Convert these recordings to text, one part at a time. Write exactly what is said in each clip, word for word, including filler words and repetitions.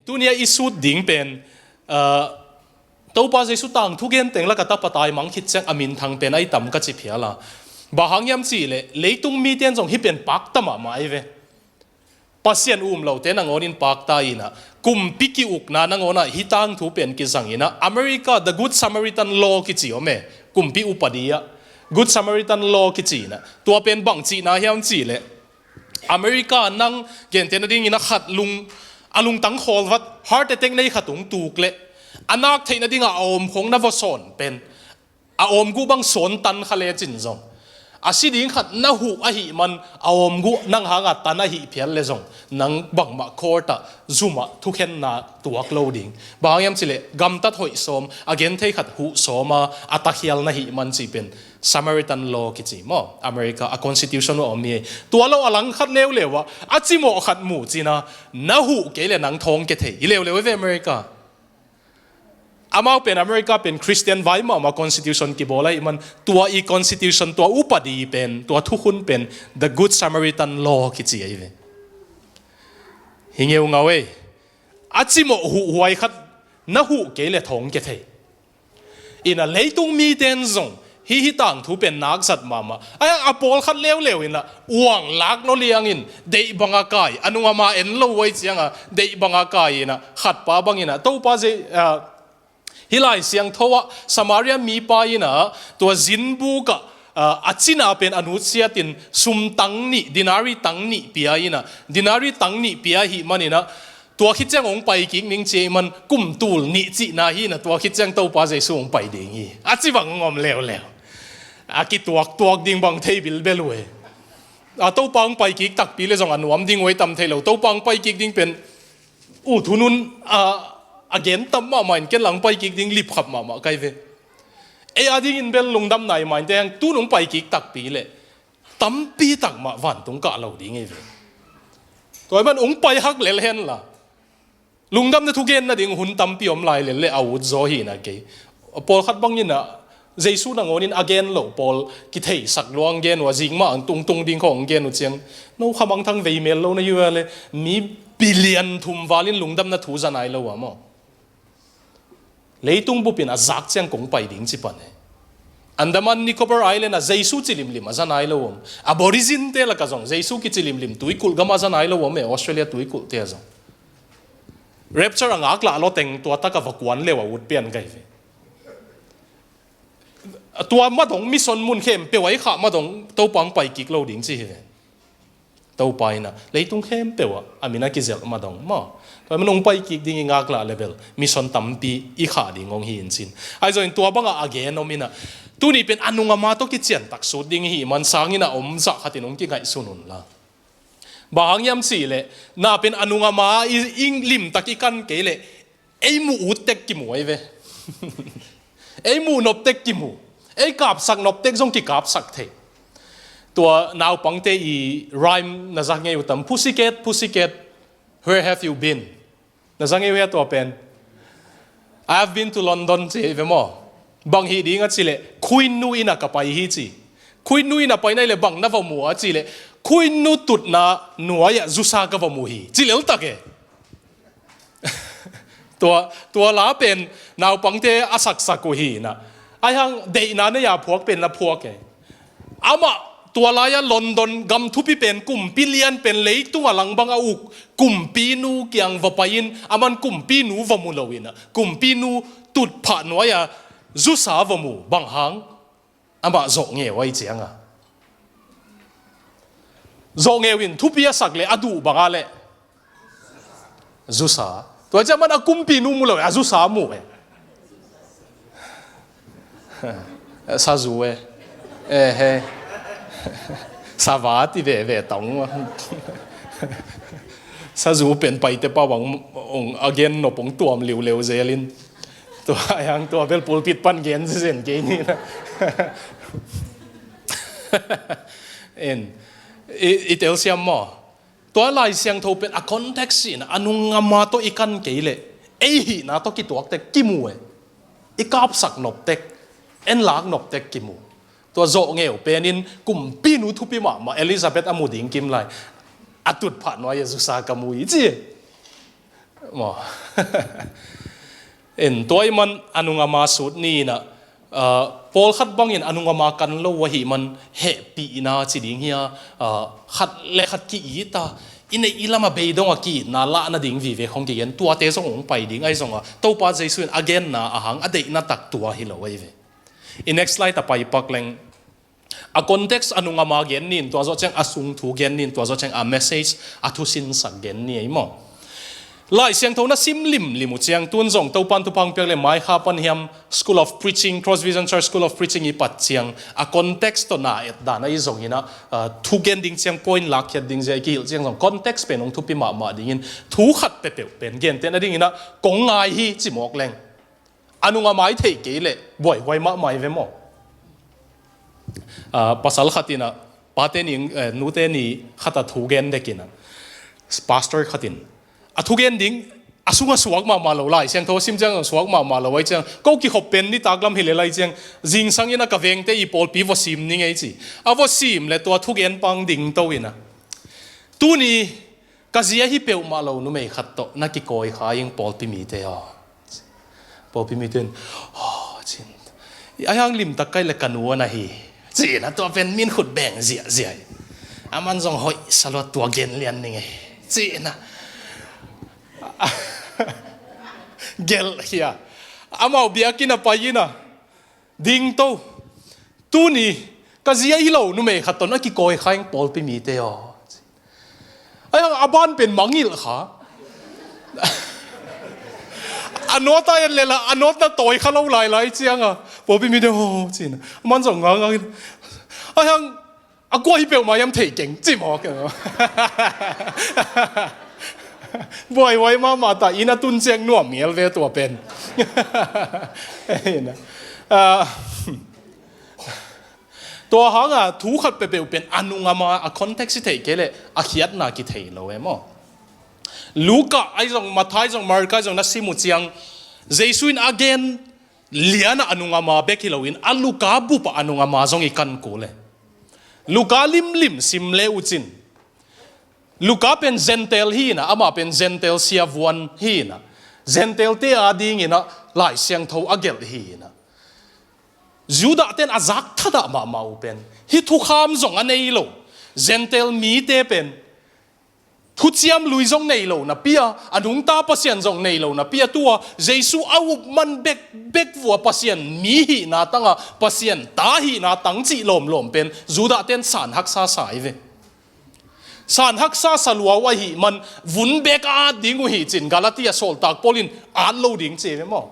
Tuni a i sut ding pen, ah, Topa Jesu tangthu gen teng laka tapa taimang khit ciang a minthang pen a i tam ka ci phial a. Bang hang hiam cih leh leitung mite in zong hih pen pakta mahmah ahi ve. Pasian um lote nangawn in pakta in ah, kumpi ki-ukna nangawn ah hih tangthu pen kizang in ah, America, the Good Samaritan Law kici om e. Kumpi upadi ah Good Samaritan Law kici in ah, tua pen bang cihna hiam cih leh, America nang gentehna dingin a khat lung, a lungtang khawlvat, heart attack nei khat hong tuk leh, a nak theihna dingah a awm khong na va sawn pen, a awmguh bang sawn tan kha lecin zong, a si ding khat na huh ahih man a awmguh nang hanga tan ahih phial leh zong, nang bangmah court ah, zum ah thukhenna tuak lo ding. Bang hang hiam cih leh gamtat hoih sawm, a genthei khat huh sawm a, a takhial na hih man cih pen Samaritan Law kici maw, America a constitution uh a om hi. Tua lo a lang khat leuleu ah a cimawh khat mu cin a, na huh kei leh nang thawng kia thei hi leuleu ve America. Amau pen, America pen Christian vai mahmah constitution kibawl ahih man, tua i constitution, tua upadi pen, tua thukhun pen the Good Samaritan Law kici ahi ve. Hi ngeungau ei. A cimawh huhhuai khat na huh kei leh thawng kia thei. In ah leitung mite in zong hih, hih tangthu pen nak zat mahmah. A, a pawlkhat leuleu in ah uang lak lo liangin deih banga kai, a nung a ma en lo uh ahih cianga deih banga kai in ah, khatpa bangin ah Topa Jesu, ah, hih Lai Siangtho ah Samaria mipa in ah tua zinbuk ah, ah, a cina pen a nutsiatin sumtang nih, denari tang nih pia in ah, denari tang nih pia ahih manin ah, tua khit ciang hong pai kik ning ci ahih man, kum tul nih cihna hi in ah, tua khit ciang Topa Jesu hong pai ding hi. A ci bang hong om leuleu. A kituaktuak ding bang thei bilbel uh e. A, Topa hong pai kik takpi leh zong a nuam ding uh ei, tam thei lo. Topa hong pai kik ding pen, uh, thunun, a, a gen tam mahmah in, ken lah hong pai kik ding lipkhap mahmah ka hi ve. Ei a dingin bel lungdamna i mai in teh, tu-in hong pai kik takpi leh tampi tak mah vantung kah lo ding hi ve. Tua ahih man hong pai hak lel hen la, lungdamna thu gen nading hun tampi om lai lel leh a ut zaw hi in ah kei. Pawlkhat bangin ah Jesu nangawn in a gen loh pawl kitheisak lua hong gen uh a, zing mah hong tungtung ding khawng hong gen uh ciang, no kha mangthang vei mel lo na hi uh a leh, mi billion thum val in lungdamna thu za nai lo uh a maw. Leitung bup in a zak ciang kong pai ding ci pan e. Andaman Nicobar Island ah Jesu ci limlim a za nai lo om. Aborigine te lakah zong Jesu kici limlim tuikulh gam ah za nai lo om e, Australia tuikulhte ah zong. Rapture a ngaklah lua teng tua tak a va kuan leu a ut pian ka hi ve. Tua madong mission mun khempeuh ah i khah madong Topa hong pai kik lo ding ci hi ve. Topa in ah leitung khempeuh ah a min a kizelh madong maw. Tua ahih man hong pai kik ding i ngaklah leh bel mission tampi i khah ding hong hi in cin. Ahi zongin tua bangah a gen om in ah, tuni pen a nung a ma tawh kiciantak sut ding i hih man sangin ah om zah khatin hong kingaihsun un la. Bang hang hiam cih leh, na pen a nung a ma i, i limtak i kan kei leh, ei muh ut tek kimu ahi ve. Ei muh nop tek kimu. Ei kapsak nop tek zong kikapsak thei. Tua naupangte i rhyme na za ngei uh tam, Pussycat, pussycat, where have you been? Na za ngei uh hia tua pen? I have been to London ci hi ve maw. Bang hi ding a cih leh, Queen nu inn ah ka pai hi ci. Queen nu inn ah pai na hih leh bang na va mu a cih leh, Queen nu tutna nuai-ah zusa ka va mu hi ci lel tak e. Tua, tua la pen naupangte a saksak uh hi in ah. Ahi hang deihna nei-a phuak pen na phuak e. Amah tua lai-a London gam thupi pen, kumpi lian pen, leitung a lang bang a uk kumpinu kiang va pai-in, aman kumpinu va mu lo in ah, kumpinu tutphah nuai-a zusa va mu. Bang hang? Amah zawh ngeu ahih cianga. Zawh ngeu in thupi a sak leh a duh banga leh zusa. Tua ciang man a kumpinu mu lo e, a zusa mu e. Sazu e. Eh, he. Sava ti veve tong. Sazu pen Paite pau bang hong a gen nop hong tuam liuleu zelin. Tua ahih hang tua bel pulpit pan gen zenzen kei ni na. En, i, i telsiam maw? Tua Lai Siangtho pen a context in a nung a ma tawh i kan kei leh, ei hihna tawh kituak tek kimu e. I kapsak nop tek, en lak nop tek kimu. Tua zawh ngeu pen in kumpinu thupi mahmah Elizabeth a mu ding kim lai, a tutphah nuai-ah zusa ka mu hi ci. Maw? En, tua ahih man a nungama sut ni in ah, ah, pawlkhat bangin a nungama kan lo ahih man hehpihna ci ding hia, ah, khat le khat ki-it a, i neih i lam a beidong a ki-itna lah nading vive khong kigen, tuate zong hong pai ding ahi zongah Topa Jesu in a genna a hang a deihna tak tua hi lo ahi ve. I next slide a pai pak leng. A context a nungama gen ni in, tua zawh ciang a sung thu gen ni in, tua zawh ciang a message, a thusinsak gen ni ei maw? Lai Siangtho na sim limlim uh ciang, tun zong Topan thupha hong piak le mai kha pan hiam School of Preaching, Cross Vision Church School of Preaching i pat ciang, a context tawh na et dan ahi zongin ah, ah, thu gen ding ciang point lakkhiat ding zia i kihilh ciang zong context pen hong thupi mahmah dingin thu khat peuhpeuh pen gentehna dingin ah kong ngai hi ci mawk leng. A nungama i theih kei leh buaihuai mahmah hi ve maw? Ah, pasal khat in ah, pate ni, eh, nute ni khat a thu gen dek in ah, pastor khat in a thu gen ding a sungah suak mahmah lo, Lai Siangtho a sim ciang suak mahmah lo ahi ciang, ko kikhop pen nitak lam hi lel ahi ciang, zingsang in ah ka vengte i pawlpi va sim ning ei ci. A va sim le tua thu gen pang ding to in ah, tuni ka zia hi peuhmah lo numei khat tawh na kikawi kha ing pawlpi mite aw. Pawlpi mite in, "Aw," ci-in, "ahi hang limtak ka hih leh ka nu a na hi," ci-in ah tua pen min khut beng ziahziah hi. Aman zong hoih sa lua, tua gen lian ning ei ci-in ah gelh hi a, amau biakinn a pai in ah, "Ding to, tuni ka zia hi lo numei khat tawh na kikawi kha ing pawlpi mite aw." Ahi hang a ban pen mangngilh kha. A nawt a en lel a, a nawtna tawi kha lo lailai ciang a, pawlpi mite aw ci-in ah, aman zong ngangang in, "Ahi hang a kua hi peuhmah hiam thei keng," ci mawk. Buaihuai mahmah ta, inn a tun ciang nuam ngel ve tua pen. Ah, tua hanga thu khat peuhpeuh pen a nungama, a context i theih kei leh a khiatna kithei lo e maw? Luka ahi zong, Matthai zong, Marka ahi zong na sim uh ciang, Jesu in a gen lian ah a nungama bek hi loin a Luka bup ah a nungama zong i kan kul e. Luka limlim sim le uh cin, Luka pen Gentile hi in ah, amah pen Gentile siavuan hi in ah, Gentile te a dingin ah Lai Siangtho a gelh hi in ah, Judah ten a zak thadah mahmah uh pen, hih thukham zong a nei lo Gentile mite pen, thuciam lui zong nei lo napi a, a nungta Pasian zong nei lo napi a, tua Jesu a up man bekbek vua Pasian mi hihna tang a, Pasian ta hihna tang cih lawmlawm pen Judah ten san haksa sa hi ve. San haksa sa lua uh ahih man vun bek a at ding uh hi cin Galatia sawltak Paul in at lo ding ci hi ve maw?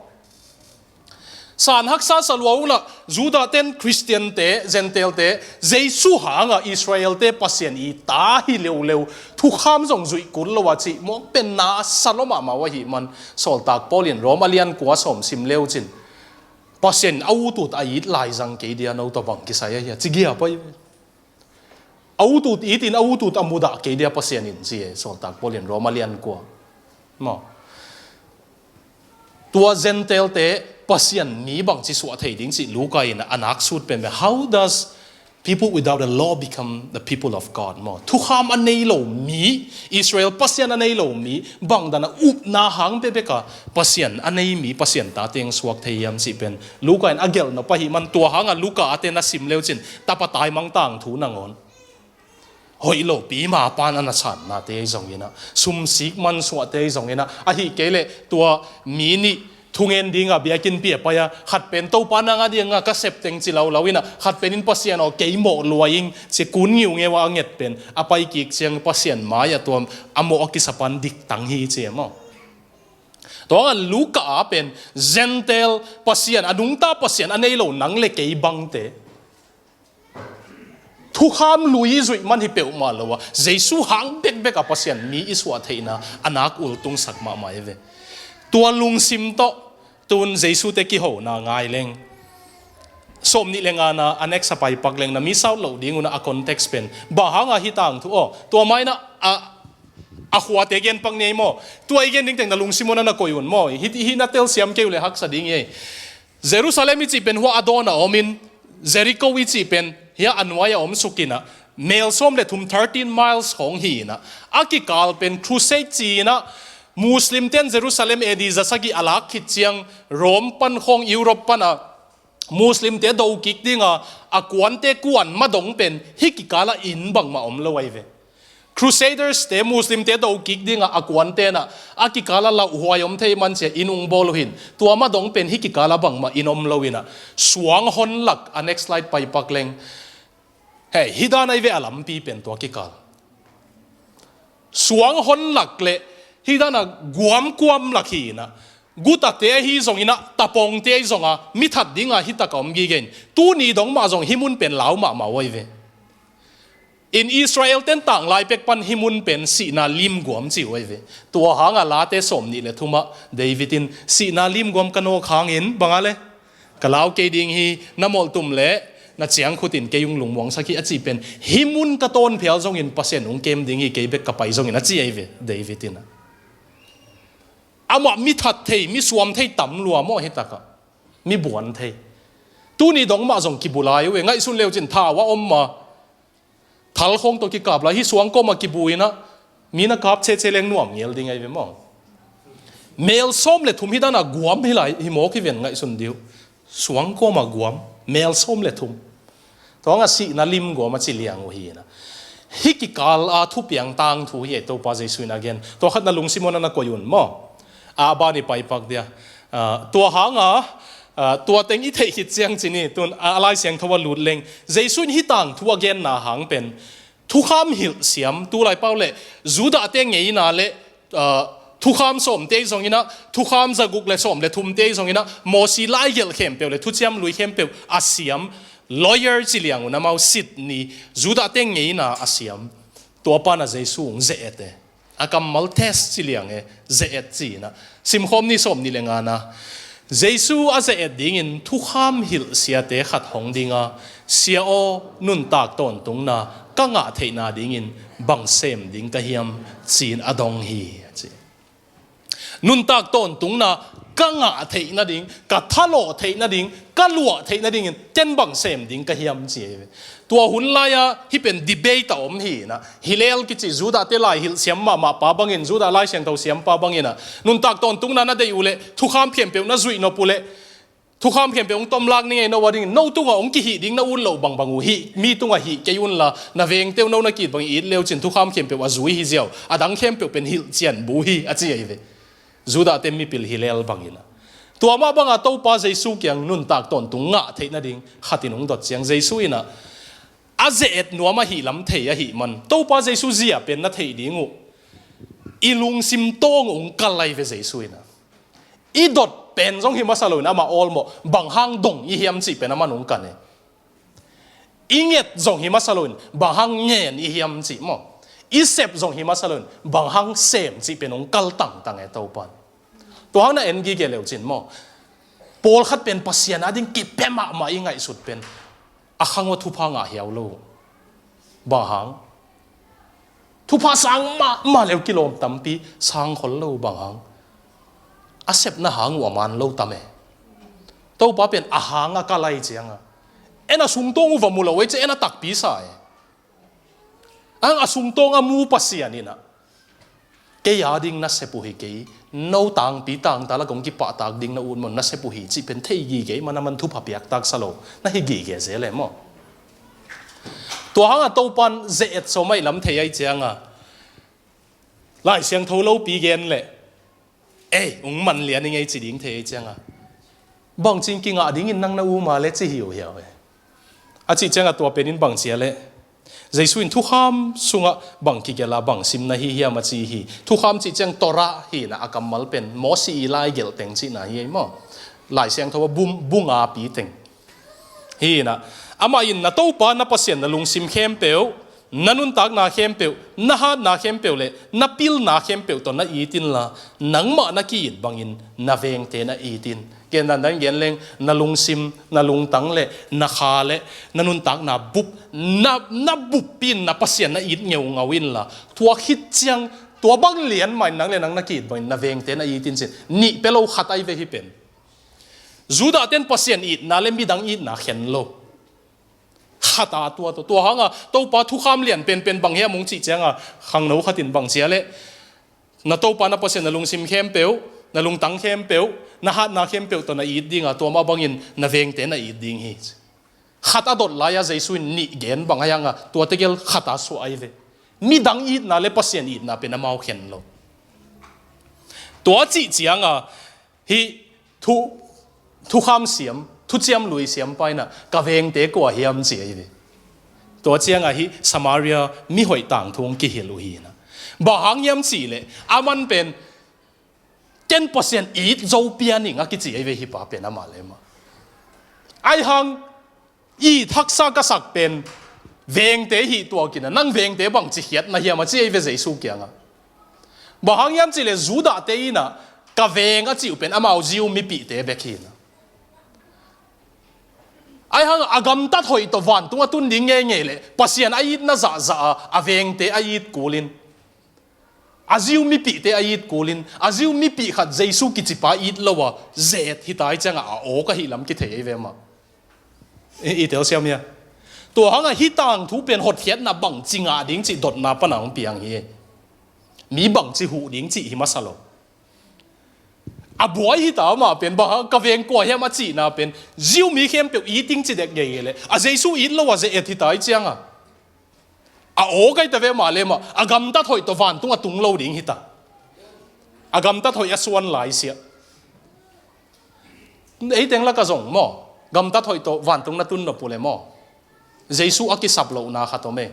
San haksa sa lua uh lah, Judah ten, Khristian te, Gentile te, Jesu hanga Israel te Pasian i ta hi leuleu, thukham zong zuih kul lo a cih mawk pen na a sa lua mahmah uh ahih man, sawltak Paul in Rom a lian kua sawm sim le uh cin, Pasian a ut ut a it lai zang kei dia no tawh bang kisai ahi a ci gia pai. A ut ut it in a ut ut a mudah kei dia Pasian in ci e, sawltak Paul in Rom a lian kua. Maw? Tua Gentile te Pasian mi bangci suah thei ding cih Luka in a nak sut penpen. How does people without a law become the people of God? Maw? Thukham a nei lo mi, Israel Pasian a nei lo mi, bangdan a upna hang bekbek a Pasian a nei mi, Pasian ta teng suak thei hiam cih pen Luka in a gelh nop ahih man, tua hanga Luka a ten a sim le uh cin, tapa taimang tangthu nangawn, hoih lopi ma pan a na sannate ahi zongin ah, sumsik mansuahte ahi zongin ah, ahih kei leh tua mi nih thungen dinga biakinnpi a pai a, khat pen Topa nang a dinga ka sep teng ci laulau in ah, khat pen in Pasian aw kei mawh lua ing ci kun ngiungeu a a nget pen a pai kik ciang Pasian mai-ah tua a mawh a kisa pan diktang hi ci e maw? Tua hanga Luka a pen Gentile Pasian, a nungta Pasian a nei lo nang le kei bangte, thukham lui i zuih man hi peuhmah lo a, Jesu hang bekbek a Pasian mi i suah theihna a nak ultungsak mahmah hi ve. Tua lungsim tawh tun Jesu te kihona ngai leng, sawm nih le ngana a next a pai pak leng na miss out loh ding un a context pen bang hanga hih tangthu aw, tua mai na a, a khuate gen pak ni ei maw? Tua i gen ding teng na lungsim un a na koih un maw? Hih, hih na telsiam kei uh le haksa ding hi ei. Jerusalem i cih pen hua a dawn a om in, Jericho i cih pen hia a nuai a om suk in ah, mel sawm le thum, thirteen miles hong hi in ah, a kikal pen crusade ci in ah, Muslim ten Jerusalem A D za sagih a lak khit ciang Rome pan khawng Europe pan a Muslim te do kik dinga a kuante kuan madong pen hih kikala inn bangmah om lo ahi ve. Crusaders te Muslim te do kik dinga a kuante na a kikala lauhuai om thei man cia inn ung bawl uh hin tua madong pen hih kikala bangmah inn om lo ina suang hon lak a next slide pai pak leng. Hei, hih dan ahi ve a lampi pen tua kikal. Suang hon lak le hih dan a guam kuam lak hi ina gutate ahi zong ina tapongte ahi zonga mi that dinga hih taka om gige in tuni dong mah zong hih mun pen lau mahmah uh ahi ve. In Israel ten tanglai pek pan hih mun pen sihna lim guam ci uh ahi ve. Tua hanga Late sawm nih le thumah David in sihna lim guam ka nawk hangin banga le ka lau kei ding hi, na molhtum le na ciangkhutin kei ung lungmuangsak hi a cih pen hih mun ka tawnphial zongin Pasian ung kem ding hi, kei bek ka pai zongin a ci ahi ve David in. Amah mi that thei, mi suam thei tam lua maw hih takah. Mi buan thei. Tuni dong mah zong kibu lai uh e, ngaihsun leucin thau a om ma. Thal khawng tawh kikap lai, hih suang kawmah kibu ina mi na kap chehcheh leng nuam ngel ding ahi ve maw. Mel sawm le thum hih dana guam hi lai hi mawk hi ven ngaihsun dih uh. Suang kawmah guam, mel sawm le thum. Tua hanga sihna lim guam a ci liang uh hi ina. Hih kikal a thupiang tangthu hi e Topa Jesu in a gen. Tua khat na lungsim aw na na koih un maw. A ban i paipak dia. Ah, tua hanga, ah, tua teng i theih khit ciang ci ni, tun a Lai Siangtho a lut leng. Jesu in hih tangthu a genna hang pen thukham hilh siam, tu lai pau le Judah te ngeina le, ah, thukham sawm te zong ina, thukham zaguk le sawm le thum te zong ina, Mosi laigelh khempeuh le thuciam lui khempeuh a siam, lawyer ci liang un amau sit ni, Judah te ngeina a siam. Tua pana Jesu ung ze-et e. A kammal test ci liang e, ze-et ci ina. Simkhawm ni sawm ni le ngana. Jesu a ze-et dingin thukham hilh siate khat hong dinga, Sia aw, nuntak tawntungna ka ngah theihna dingin bang sem ding ka hiam, ci-in a dong hi, a ci. Nuntak tawntungna ka ngah theih nading, ka thalawh theih nading, ka luah theih nadingin ken bang sem ding ka hiam ci ahi ve. Tua hun lai-a hih pen debate a om hi ina. Hillel kici Judah te lai hilh siam mahmah pa bangin, Judah Lai Siangtho siam pa bangin a nuntak tawntungna na deih uh le thukham khempeuh na zuih nop uh le thukham khempeuh hong tomlak ni ngei no a dingin no tungah hong kihih ding na ut loh bangbang uh hih mi tungah hih kei unla na vengte uh no na ki-it bangin it leucin thukham khempeuh a zui hi ziau, a dang khempeuh pen hilh cian bu hi a ci ahi ve. Judah te mipil Hillel bangin a. Tua mah banga Topa Jesu kiang nuntak tawntung ngah theih nading khatin hong dot ciang Jesu in a, a ze-et nuam ahih lam thei ahih man Topa Jesu zia pen na theih ding uh i lungsim tawng hong kal lai ve Jesu in a. I dot pen zong hi masa loin amah awlmawh bang hang dong i hiam cih pen amah nung kan e. I nget zong hi masa loin bang hang ngen i hiam cih maw? I sep zong hi masa loin bang hang sem cih pen hong kal tangtang e Topan. Tua hang na en gige leucin maw? Pawlkhat pen Pasian ading kipia mahmah i ngaihsut pen a khang aw thupha ngah hiau lo. Bang hang? Thupha sang mahmah leu kilawm tampi sang khol lo bang hang? A sepna hang uh a man lo tam e. Topa pen a hang a ka lai cianga en a sungtawng uh va mu lo ei ci en a takpi sa e. Ang a sungtawng a mu Pasian in a kei a ding na sep uh hi kei, no tangpi tangta la kong kipahtak ding na ut maw na sep uh hi cih pen thei gige man a man thupha piaktak sa lo na hi gige zel e maw? Tua hanga Topan ze-et sawm ahih lam thei ai cianga Lai Siangtho lopi gen le ei ung man lian i ngei ci ding thei ai cianga bangcin kingah dingin nang na uma le ci hi uh hiau e. A cih cianga tua penin bangcia le Jesu in thukham sungah bang kigelh a bang simna hi hiam a ci hi. Thukham cih ciang Torah hi na a kammal pen Mosi i laigelh teng cihna hi ei maw? Lai Siangtho a bum bunga pi teng hi na. Amah in na Topa na Pasian na lungsim khempeuh, na nuntakna khempeuh, na hatna khempeuh le na pilna khempeuh tawh na it inla nangmah na ki-it bangin na vengte na it in. Gen dandan gen leng na lungsim, na lungtang le na kha le na nuntakna bup, na, na buppi in na Pasian na it ngeungau inla tua khit ciang tua bang lian mah in nang le nang na ki-it bangin na vengte na it in cin nih pe lo khat ai ve hi pen. Judah ten Pasian itna le midang itna khen lo. Khat a tua tua tua hanga Topa thukham lian penpen bang hiam ung cih cianga khangno khatin bang cia le Na Topa na Pasian na lungsim khempeuh, na lungtang khempeuh, na hatna khempeuh tawh na it dinga, tua mah bangin na vengte na it ding hi. Khat a dot lai-a Jesu in nih gen bang a hianga, tua tegel khat a suah ahi ve. Midang itna le Pasian itna pen amau khen lo. Tua cih cianga, hih thu, thukham siam, thuciam lui siam paina, ka vengte kua hiam ci ahi ve. Tua cianga hih Samaria mihoih tangthu hong kihilh uh hina. Bang hang hiam cihleh, aman pen, ken Pasian it zo pia ning a kici ahi ve hih pa pen amah le mah. Ahi hang, it haksa ka sak pen, vengte hih tuakina, nang vengte bangci khiat na hiam a ci ahi ve Jesu kianga. Bang hang hiam cihleh Judahte ina, ka veng a cih uh pen amau Jew mipihte bek hina. Ahi hang a gamtat hoih tawh vantung a tun ding ngeingei leh, Pasian a itna zahzah a, a vengte a it kulin. A Jew mipihte a it kulin, a Jew mipih khat Jesu kicipa it lo a, zet hita ahi cianga a awk ahi lam kithei ahi ve mah. I, i telsiam hia. Tua hanga hih tangthu pen hotkhiatna bangci ngah ding cih dotna pana hong piang hi. Mi bangci huh ding cih hi masa lo. A buai hita mah pen, bang hang ka veng kua hiam a cihna pen, Jew mi khempeuh it ding ci dek ngeingei leh, a Jesu it lo a zet hita ahi cianga. A awk ahi ta ve mah le mah, a gamtat hoih tawh vantung a tung lo ding hita. A gamtat hoih a suan lai siah. Ei teng laka zong maw, gamtat hoih tawh vantung na tun nop uh le maw, Jesu a kisap lohna khat om e.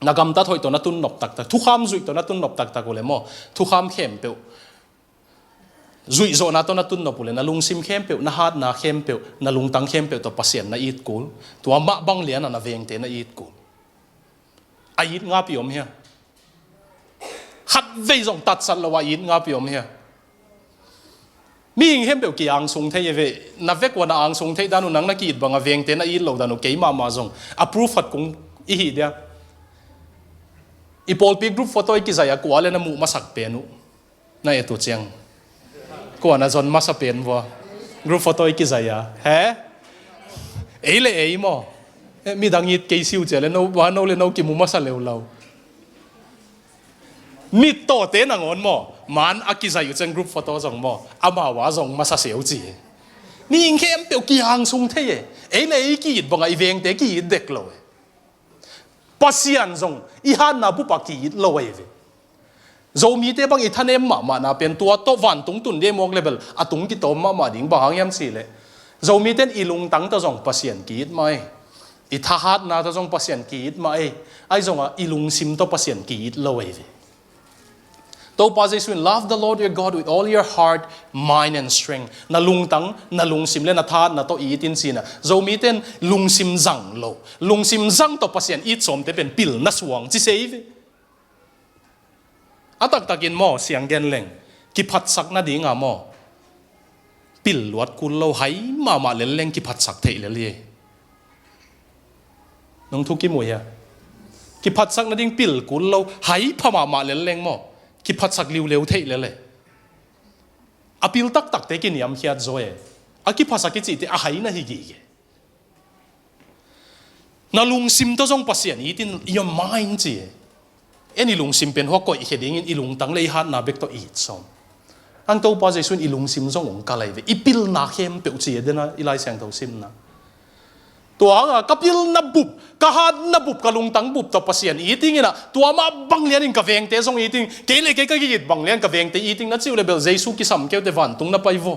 Na gamtat hoih tawh na tun nop taktak, thukham zuih tawh na tun nop taktak uh le maw, thukham khempeuh zuihzawhna tawh na tun nop uh le, na lungsim khempeuh, na hatna khempeuh, na lungtang khempeuh tawh Pasian na it kul. Tua mah bang liana na vengte na it kul. A it ngap i om hia. Khat vei zong tatsat lo a it ngap i om hia. Mihing khempeuh ki-angsung thei e ve. Na vek ua na angsung theih dan uh, nang na ki-it banga vengte na it lo dan uh, kei mahmah zong a proof khat kong i hih dia. I pawlpi group photo i kizai a kua le na muh masak pen uh. Na et uh ciang, kua na zon masa pen vua. Group photo i kizai a, he? Ei le ei maw. Eh, midang it kei siu cia le no, va no le no kimu masa leu lau. Mittawte nangawn maw, man a kizai uh ciang group photo zong maw, amau a zong masa seu ci. Mihing khempeuh ki-angsung thei e. Ei le ei ki-it banga i vengte ki-it dek lo e. Pasian zong i hatna bupa ki-it lo ahi ve. Zomite bang i thanem mahmahna pen tua tawh vantung tun dei mawk le bel a tung kitawm mahmah ding, bang hang hiam cihleh, Zomite in i lungtang tawh zong Pasian ki-it mah ei. I thahatna tawh zong Pasian ki-it mah ei. Ahi zongah i lungsim tawh Pasian ki-it lo ahi ve. Topa Jesu in, "Love the Lord your God with all your heart, mind and strength." Na lungtang, na lungsim le na thahatna tawh it in cihna. Zomite in lungsim zang lo, lungsim zang tawh Pasian it sawmte pen pilna suang ci se hi ve. A taktakin maw, siang gen leng, kiphatsak nadinga maw, pil luat kul lo, hai mahmah lel leng kiphatsak theih lel hi. Nong thu kimu hia? Kiphatsak nading pil kul lo, hai pha mahmah lel leng maw, kiphatsak liuleu theih lel e. A pil taktakte kiniamkhiat zaw e. A kiphasak i cihte a hai na hi gige. Na lungsim tawh zong Pasian it in, your mind ci e. En i lungsim pen hua koihkhia dingin i lungtang le i hatna bek tawh it sawm. Ang Topa Jesu in i lungsim zong hong kal ahi ve. I pilna khempeuh ci e dena i Lai Siangtho simna. Tua hanga ka pilna bup, ka hatna bup, ka lungtang bup tawh Pasian it dingin ah, tua mah bang lianin ka vengte zong it ding, kei le kei ka ki-it bang lian ka vengte it ding na cih uh le bel Jesu kisam keute vantung na pai vaw.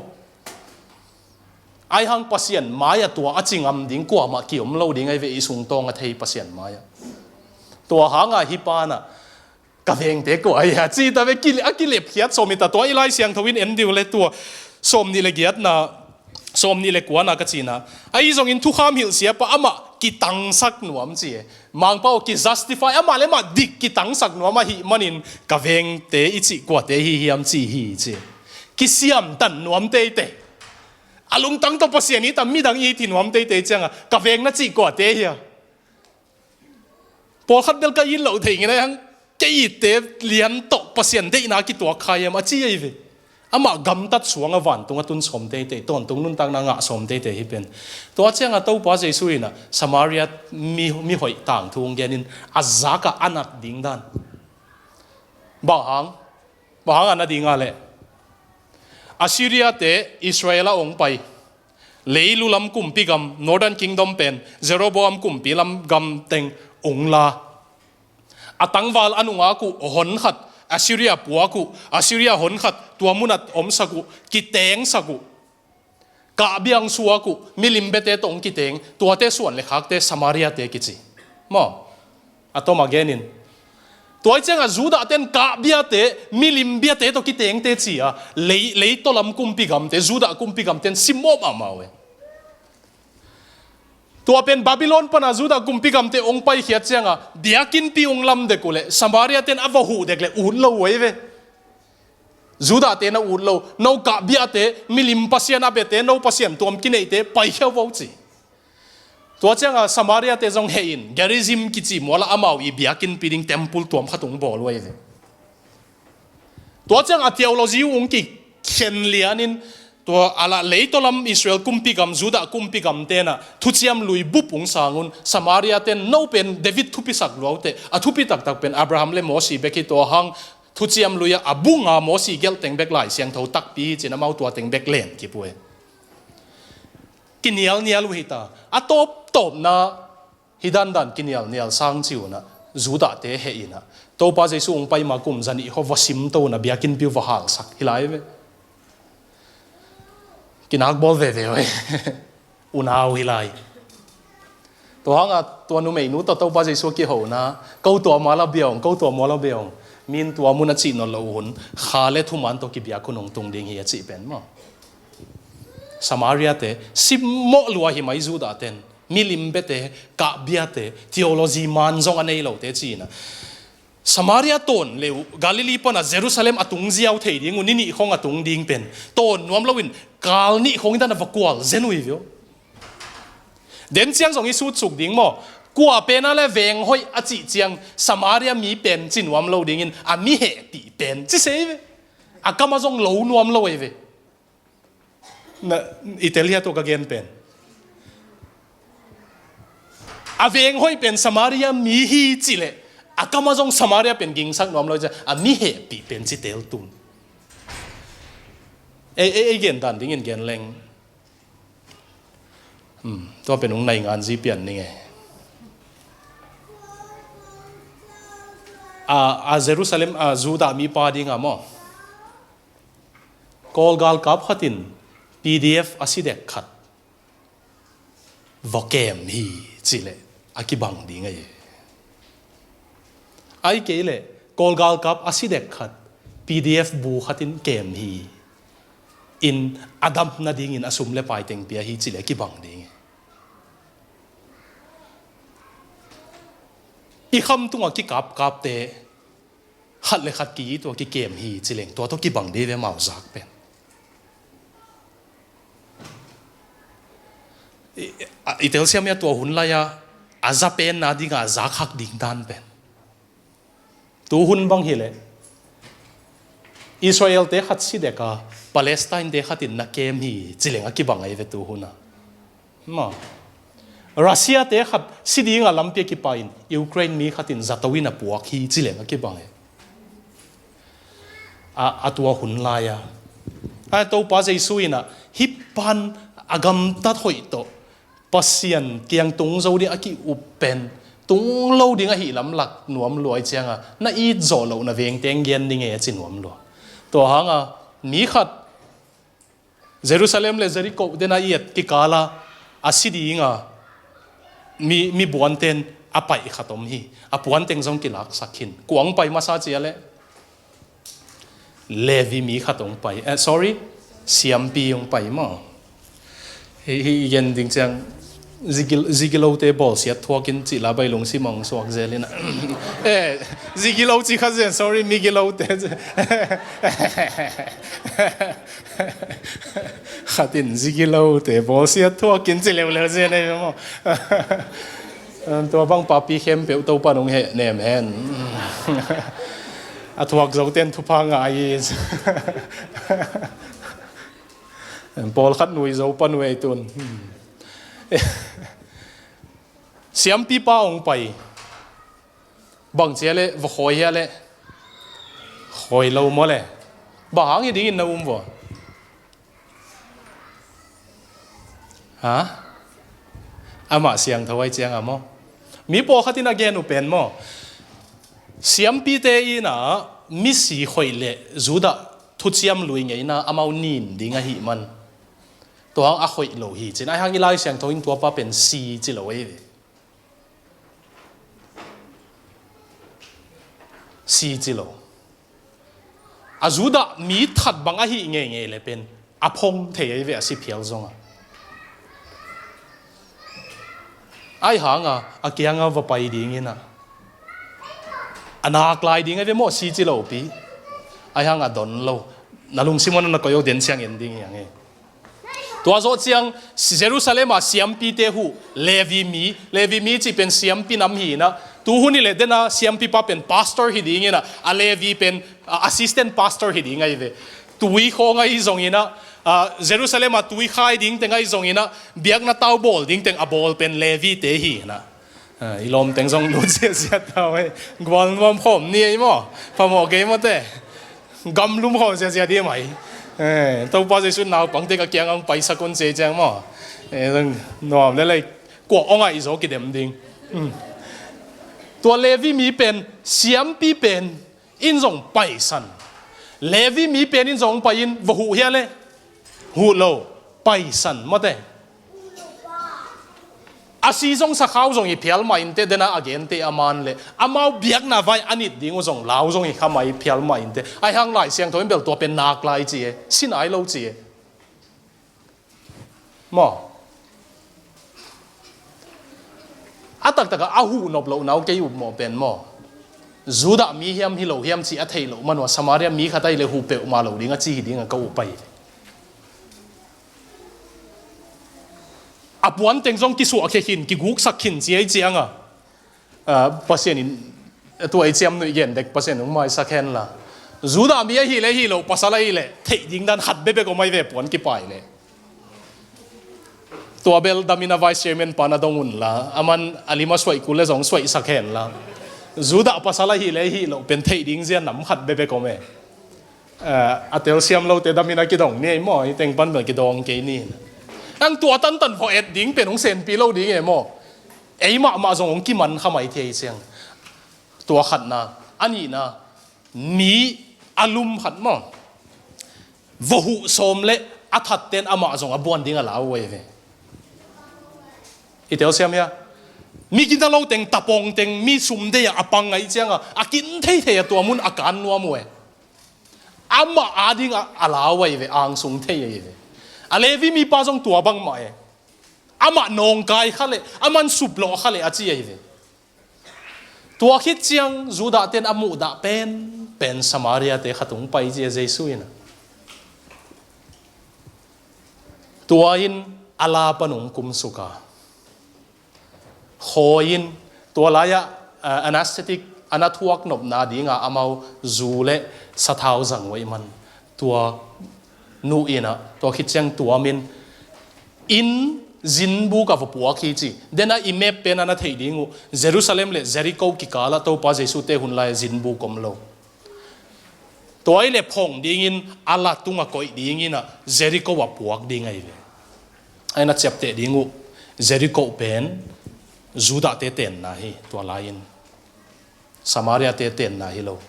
Ahi hang Pasian mai-ah tua a ci ngam ding kuamah ki-om lo ding ahi ve, i sungtawng a thei Pasian mai-ah. Tua hanga hih pa in ah, ka vengte kua ahi a ci ta ve, a kilepkhiat sawm hi ta. Tua i Lai Siangtho in en dih uh le tua sawmnih le giatna, sawmnih le kuana ka cihna. Ahi zongin thukham hilh siapa amah kitangsak nuam ci e. Mangpa aw, ki-justify, amah le amah dik kitangsak nuam ahih manin ka vengte i cih kuate hi hiam ci hi ci. Kisiamtan nuam teitei. A lungtang tawh Pasian it a, midang it hi nuam teitei cianga ka veng na cih kuate hi a. Pawlkhat bel ka it loh thei ngin ahi hang, kei itte lian tawh Pasian deihna kituak kha hiam a ci ahi ve. Amah gamtat suanga vantung a tun sawm teitei, tawntung nuntakna ngah sawm teitei hi pen. Tua cianga Topa Jesu in ah Samaria mi, mihoih tangthu hong genin a zakah a nat ding dan. Bang hang? Bang hang a na ding a leh, Assyria te Israel ah hong pai, leilu lam kumpi gam, Northern Kingdom pen Jeroboam kumpi lam gam teng hong la. A tangval a nungak uh hon khat Assyria puak uh, Assyria hon khat tua mun ah omsak uh, kitengsak uh. Kahbia hong suak uh, milim biate tawh hong kiteng, tuate suan le khakte Samaria te kici. Maw, a tom a genin. Tua hi ciangah Judah ten kahbia te, milim biate tawh kitengte ci a, lei, leitaw lam kumpi gamte, Judah kumpi gamte in simmawh mahmah uh e. Tua pen Babylon pana Judah kumpi gamte hong paikhiat ciangah biakinnpi hong lam dek uh leh Samaria ten a va huh dek leh ut lo uh ahi ve. Judah te na ut lo, no kahbiate, milim pasian a biate, no pasian tuam kineihte, paikhia uh vo ci. Tua ciangah Samaria te zong heh in, Gerizim kici mual ah amau i biakinnpi ding temple tuam khat hong bawl uh ahi ve. Tua ciangah theology uh hong kikhen lianin, tua a lah leitaw lam Israel kumpi gam, Judah kumpi gam tenah thuciam lui bup hong sang un, Samaria ten no pen David thupisak luaute, a thupi taktak pen Abraham le Mosi bek hi, tua hang thuciam lui ah a bu nga Mosi gelh teng bek Lai Siangtho takpi hi cin amau tua teng bek len kip uh e. Kinialnial uh hi ta. A tawptawpna hi dandan kinialnial sang ci unah, Judah te heh inah, Topa Jesu hong pai ma kum zanih khaw va simto unah biakinnpi uh va halsak hi lai ve. Kinak bawl veve uh e. Unau hi lai. Tua hangah tua numeinu tawh Topa Jesu a kihona, ko tua mual ah bia ung, ko tua mual ah bia ung, min tua mun a cih nawn lo uh hun, kha le thuman tawh kibiak hun hong tung ding hi a cih pen maw. Samaria te simmawh lua hi mai, Judah ten, milim biate, kahbiate, theology man zong a nei lote ci inah. Samaria tawn le uh, Galilee pana Jerusalem a tung ziau thei ding uh, ni nih khawng a tung ding pen tawn nuam loin kal nih khawng hi dan a va kual zen uh hi ve uh. Den ciang zong i sutsuk ding maw? Kua pen a le veng hoih a cih ciang Samaria mi pen ci nuam lo dingin a mi hehpih pen ci se hi ve. A kam ah zong lo nuam lo hi ve. Na, i tel hia tua ka gen pen? A veng hoih pen Samaria mi hi ci leh, a kam ah zong Samaria pen gingsak nuam lo hi ciang, a mi hehpih pen ci tel tun. Ei, ei, ei gen dan dingin gen leng. Hmm, tua pen hong nai ngan zi pian ning e. A, a Jerusalem, a Judah mipa ding a maw? Kawl galkap khat in P D F a si dek khat va kem hi ci leh a kibang ding ahi. Ahih kei leh Kawl galkap a si dek khat P D F bu khat in kem hi. In a dam nadingin a sum le pai teng pia hi ci leh a kibang ding ahi. I kham tungah kikapkapte khat le khat ki-it uh a kikem hi ci leng tua tawh kibang ding ve, mau zak pen. I, a, i telsiam hia tua hun lai-a a za penna dinga a zak hak ding dan pen? Tu hun bang hileh Israel te khat si dek a, Palestine te khat in na kem hi ci leng a kibang ahi ve tu hun a. Maw. Russia te khat si dinga lampi a kipai in Ukraine mi khat in zato in a puak hi ci leng a kibang e. A, a tua hun lai-a, a Topa Jesu in a hih pan a gamtat hoih tawh Pasian kiang tung zo ding a ki-up pen tung lo ding ahi lam lak nuam lua hi cianga, na it zawh loh na vengte hong gen ding e a ci nuam lua. Tua hanga mi khat Jerusalem le Jericho dena i et kikala a si dinga mi, mi buanten a paih khat om hi. A puanteng zong kilaksak hin. Kua hong pai masa cia le Levi mi khat hong pai. Eh, sorry, siampi hong pai maw. Hi, hi i gen ding ciang, zigil-, zigilote bawlsiat thuakin cih la bai lungsim a hong suak zel in a. Eh, zigilo cih khat zen, sorry, migilote. Khat in zigilote bawlsiat thuakin ci leuleu zen ei maw. Tua bang papi khempeuh Topa nung heh nem hen. A thuak zoten thupha ngai. Pawlkhat nui zo pan uh ei tun. Siampipa hong pai. Bang cia le, va khawi hia le. Khawi lo maw le. Bang hang hi dingin na um vua? Ha? Amah siangtho ai cianga maw? Mi pawlkhat in a gen uh pen maw, siampite in ah misi khoih le Judah thuciam lui ngeina amau nin ding ahih man, tua hang a khoih lo hi ci-in, ai hang i Lai Siangtho in tuapa pen si ci lo ei ve. Si ci lo. A Judah mi that bang ahi ngeingei le pen a phong thei ei ve, a si phial zongah. Ai hanga a kianga va pai dingin ah, a nak lai ding ei ve maw, si ci lo pi. Ai hanga don lo. Na lungsim hong na koih uh den ciang en ding hi hang e. Tua zawh ciang Jerusalem ah siampite huh, Levi mi, Levi mi cih pen siampi nam hi in ah, tu hun hi leh dena siampipa pen pastor hi dingin ah, a Levi pen, a, assistant pastor hi ding ai ve. Tui khawng ai zongin ah, a, Jerusalem ah tui khai ding teng ai zongin ah, biakna tau bawl ding teng a bawl pen Levite hi in ah. A, i lawmteng zong lut ziahziah ta uh ei. Gual nuam khawm ni ei maw? Phamawh kei maw te? Gamlum khawm ziahziah dih mai. E, Topa Jesuh naupangte ka kiang ang paisak un ci ei ciang maw? E, zong nuam le lei, kua ong ah i zaw kidem ding. Hmm. Tua Levi mi pen, siampi pen in zong paisan. Levi mi pen in zong pai in va huh hia le? Huh lo. Paisan maw te? A si zong sakhau zong hi phial mah inteh, dena a gente a man le amau biakna vai a nit ding uh zong lau zong hi kha mai phial mah inteh. Ai hang Lai Siangtho in bel tua pen nak lai ci e, si nai lo ci e. Maw? A taktak a a huh nop loh nau kei upmawh pen maw, Judah mi hiam hi lo hiam cih a theih loh man uh a, Samaria mi khat ahi le huh peuhmah lo ding a ci hi ding a ka uh pai. A puanteng zong kisuahkhia khin, kiguksak khin ci ei cianga, a, Pasian in, a, tua i ciamnuih gen dek Pasian hong maisak hen la. Judah mi ahi le hi lo, pasal ahi le theih ding dan khat bekbek om ai ve, puan kipai le. Tua bel damin a vice chairman pa na dong un la, aman a lim a suaih kul le zong suaihsak hen la. Judah pasal ahi le hi lo pen theih ding zia nam khat bekbek om e. A, a telsiam lote damin a kidong ni ei maw, i teng pan bel kidong kei ni. Ang tua tantan vawh et ding pen hong senpi lo ding e maw. Ei mahmah zong hong kiman kha mai thei ciang. Tua khatna, a nihna, mi a lum khat maw, va huh sawm le a thatten amah zong a buan ding a lau uh ei ve. I telsiam hia? Mi gina lo teng, tapong teng, mi sum dei a a pang ngaih cianga a kin theithei a tua mun a kan nuam uh e. Amah ading a, a lau ai ve, angsung thei ai ve. A Levi mipa zong tua bangmah e. Amah nawngkai kha le, aman suplawh kha le a ci ai ve. Tua khit ciang Judah ten a muhdah pen, pen Samaria te khat hong pai ci a Jesuh in a. Tua in a la pan hong kumsuk a. Khawi in tua lai-ah, ah, anesthetic a na thuak nopna dinga amau zu le sathau zang uh ahih man, tua nu in ah, tua khit ciang tuam in, inn zinbuk ah va puak hi ci. Dena i map pen a na theih ding uh, Jerusalem le Jericho kikal ah Topa Jesuh te hun lai zinbuk om lo. Tua ahih leh phong dingin a la tungah koih dingin ah Jericho ah puak ding ahi ve. A inn a ciapteh ding uh Jericho pen Judah te tenna hi, tua lai-in Samaria te tenna hi lo.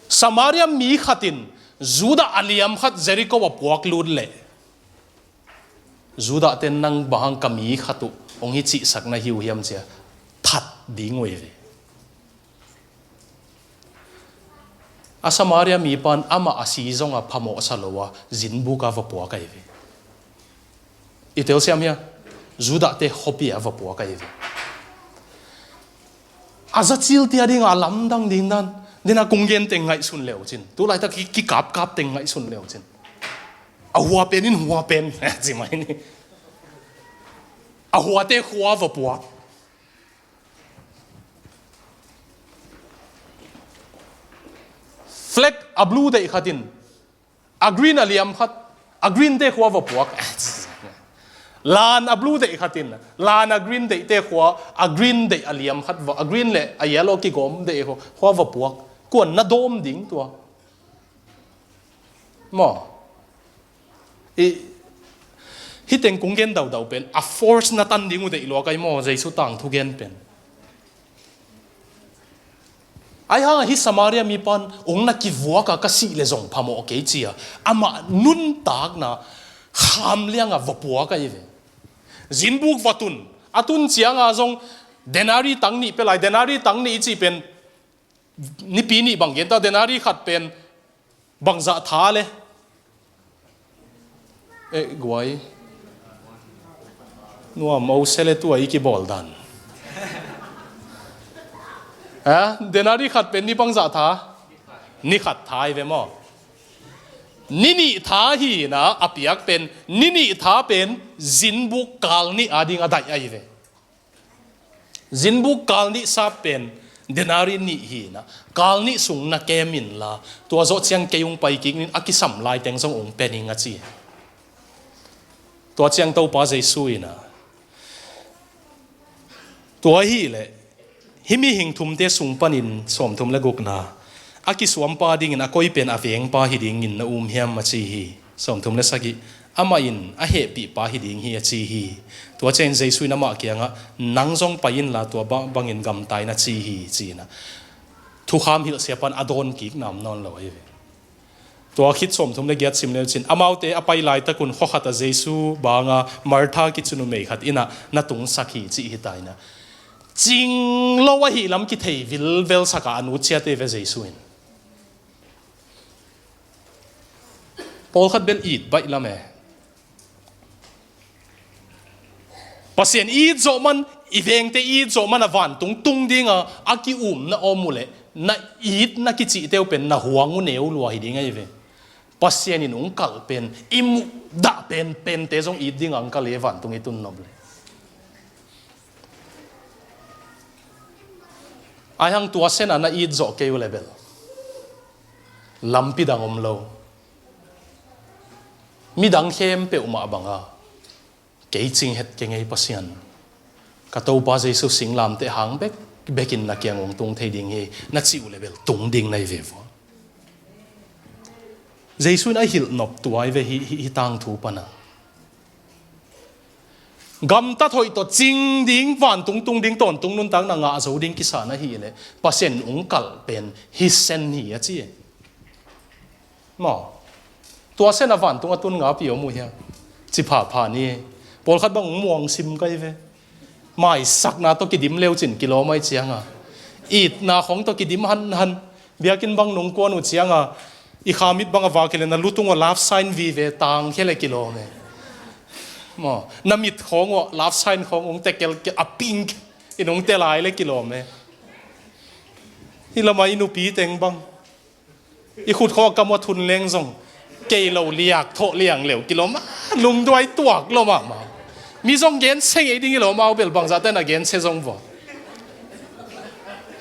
Samaria mi khat in Judah a liam khat Jericho ah puak lut leh, Judah ten nang bang hang ka mi khat uh hong hi cihsak na hi uh hiam ci a that ding uh hi ve. A Samaria mipa in amah a si zongah phamawh sa lo a, zinbuk ah va puak ahi ve. I telsiam hia? Judah te khuapi ah va puak ahi ve. A za cil tia dingah a lamdang ding dan, dena kong gen teng ngaihsun le uh cin. Tu laitak ki, kikapkap teng ngaihsun le uh cin. A hua pen in hua pen ci mai ni. A huate khua va puak. Flag a blue deih khat in a green a liam khat, a green te khua va puak. Lan a blue deih khat in lan a green deih te khua, a green deih a liam khat va, a green le a yellow kigawm deih khua, khua va puak. Kuan na dawm ding tua? Maw? I, hih teng kong gen daudau pen a force na tan ding uh deih lua ka hi maw, Jesu tangthu gen pen. Ahi hangah hih Samaria mipa'n ong na kivuak a ka sih leh zong phamawh kei ci-a amah nuntakna kham liangah va puak ahi ve. Zinbuk va tun, a tun ciangah zong denari tang nih pia lai. Denari tang nih i cih pen nipi nih bang gen ta, denari khat pen bangzah tha le? Eh, guai. Nuam o se le tua i kibawl dan. Ha? Denari khat pen ni bangzah tha? Ni khat tha hi ve maw? Ni nih tha hi na a piak pen, ni nih tha pen zinbuk kal nih a ding a daih ahi ve. Zinbuk kal nih sap pen denari nih hi na, kal nih sung na kem inla, tua zawh ciang kei ung pai kik ning a kisam lai teng zong ung pe ning a ci. Tua ciang Topa Jesu in a, tua hi leh, hih mihing thumte sung panin sawmthum le gukna, a kisuampa dingin a koi pen a vengpa hi dingin na um hiam a ci hi. Sawmthum le sagih, amah in a hehpihpa hi ding hi a ci hi. Tua ciangin Jesu in amah kiangah, nang zong pai inla tua ba-, bangin gamta in a ci hi, ci-in a thukham hilhsiapa'n a dawn kik nam nawn lo ahi ve. Tua khit sawmthum le giat sim le cin, amaute a pai laitakun khua khatah Jesu banga Martha kici numei khat innah na tungsak hi cih hi ta in a, cing lo ahih lam kithei vilvel sak a, a nu ciate ve Jesu in. Pawlkhat bel it baih lam e. Pasian it zawh man, i vengte it zawh man a vantung tung dinga a ki-umna om uh leh, na it na kicihte uh pen na huang uh neu lua hi ding ahi ve. Pasian in ung kalh pen, i muhdah penpente zong it dinga ung kalh hi, vantung i tun nop leh. Ahi hang tua sena na it zawh kei uh leh bel lampi dang om lo. Midang khempeuh mah banga kei cing het kei ngei Pasian. Ka Topa Jesu singlamteh hang bek, bekin na kiang ung tung thei ding hi, na cih uh leh bel tung ding na hi ve vua. Jesu in a hilh nop tua hi ve hih, hih, hih tangthu pana. Gamtat hoih tawh cing ding, vantung tung ding, tawntung nuntakna ngah zo ding kisa na hih leh, Pasian in ung kalh pen hi sen hi a ci e. Maw? Tua sena vantung a tun ngapi om uh hia? Ci phapha ni. Pawlkhat bang ung muang sim ka hi ve. Maisakna tawh kidim leu cin kilawm ahi cianga, itna khong tawh kidim hanhan. Biakinn bang nung kuan uh cianga, i khamit bang a vak hi leh na lutung uh love sign vive tangkhia leh kilawm e. Maw? Na mit khong uh love sign khong ung tekel a pink in ung telai leh kilawm e. Hih lamah i nupi teng bang i khut khawng a kam uh a thun leng zong kei lo liak thawh liang leu kilawm a, lungduai tuak lo mahmah. Mi zong gensia ngei ding hi lo, amau bel bangzahte na gensia zong vua.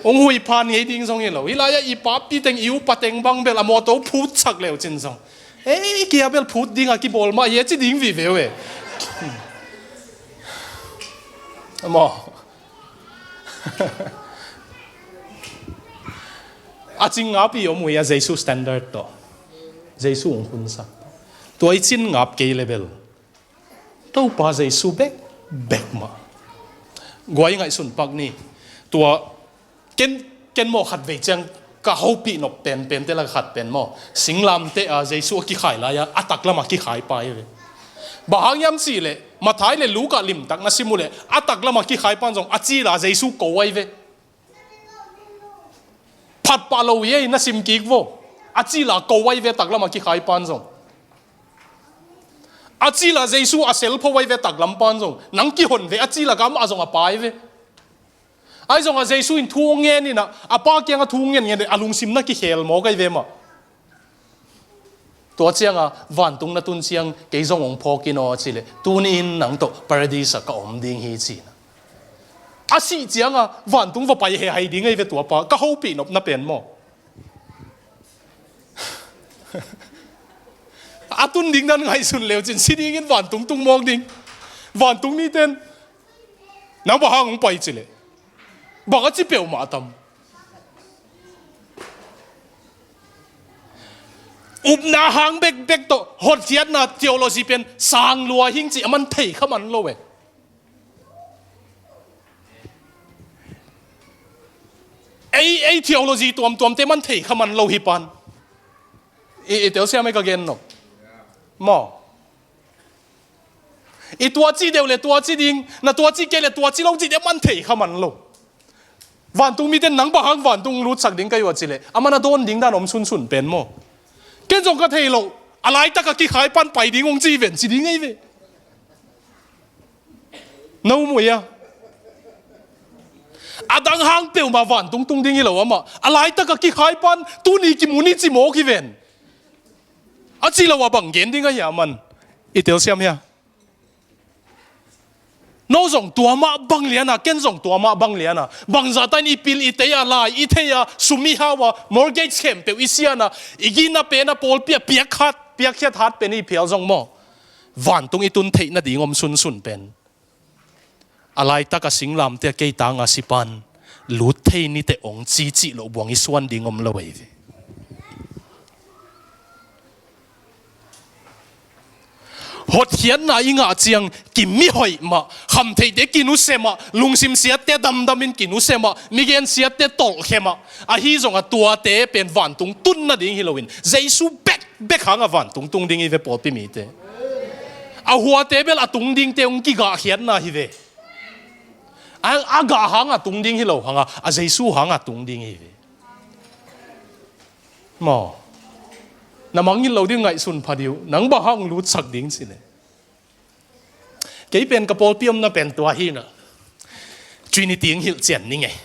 Ung huiphan ngei ding zong hi lo. Hih lai-ah i papi teng, i upa teng bang bel a mawtaw phutsak leu cin zong, ei kia bel phut dinga kibawl mah hi e ci ding vive uh e. Maw? A cing ngapi om uh hi a, Jesu standard tawh. Jesu ung hunsak. Tua i cin ngap kei leh bel Topa Jesu bek, bek mah. Guai ngaihsun pak ni. Tua ken, ken maw khat vei ciang ka hopih nop penpente lak khat pen maw, singlamteh a Jesu a kikhai lai-a a taklam a kikhaipa hi ve. Bang hang hiam cih leh Matthai leh Luka limtak na sim uh leh a taklam a kikhaipa'n zong a cil a Jesu ko ahi ve. Phatpah lo hi ei, na sim kik vo. A cil a ko ahi ve taklam a kikhaipa'n zong. A cil a Jesu a selpho ahi ve taklam pa'n zong. Nang kihon ve, a cil a gam a zong a pa ahi ve. Ahi zongah Jesu in thu hong ngen inah, a pa kiangah thu hong ngen ngen a lungsim na kikhel mawk ahi ve mah. Tua cianga vantung na tun ciang kei zong hong phawk in aw a cih leh, tuni-in nang tawh Paradis ah ka om ding hi ci-in a, a sih cianga vantung va pai hehai ding ahi ve tua pa. Ka hopih nopna pen maw, a tun ding dan ngaihsun leu cin si dingin vantung tung mawk ding. Vantung miten nang bang hang hong pai cih leh, bang a ci peuhmah tam. Upna hang bekbek tawh hotkhiatna theology pen sang lua hing cih a man thei kha man lo e. Ei, ei theology tuamtuamte man thei kha man lo hi pan. I, i telsiam ei ka gen no. Maw. I tua ci deuh le tua ci ding, na tua ci kei le tua ci lo ci deuh man thei kha man lo. Vantung mite nang bang hang vantung lutsak ding ka hi uh a ci le, a man a dawn ding dan om sunsun pen maw. Ken zong ka thei lo, a laitak a kikhai pan pai ding hong ci ven ci ding ei ve. No muh ia. A dang hang peuhmah vantung tung ding hi lo amah. A laitak a kikhai pan tuni kimu ni ci mawk hi ven. A ci lo a bang gen ding a hia man. I telsiam hia. No zong tua mah bang liana, ken zong tua mah bang liana. Bangzah ta in i pil i tei a lai, i thei a, sum i hau a, mortgage khempeuh i siana, i gina pen a pawlpi a piak khat, piakkhiat hat pen i phial zong maw. Vantung i tun theih nading om sunsun pen. A laitak a singlamte a kei tanga si pan lut thei nite ong cicih loh buang i suan ding om lo ei ve. Hotkhiatna i ngah ciang kimihoih mah, khamtheihte kinuse mah, lungsim siatte damdamin kinuse mah, migen siatte tolhkhe mah, ahi zongah tuate pen vantung tun nading hi loin Jesu bek bek hanga vantung tung ding hi ve pawlpi mite. A huate bel a tung dingte hong kigahkhiatna hi ve. A, a gah hanga tung ding hi lo hanga, a Jesu hanga tung ding hi ve. Maw. Na mangngilh lo ding ngaihsun pha dih uh, nang bang hang lutsak ding ci le. Kei pen ka pawlpi omna pen tua hi na. Trinity hong hilhcian ni ngei.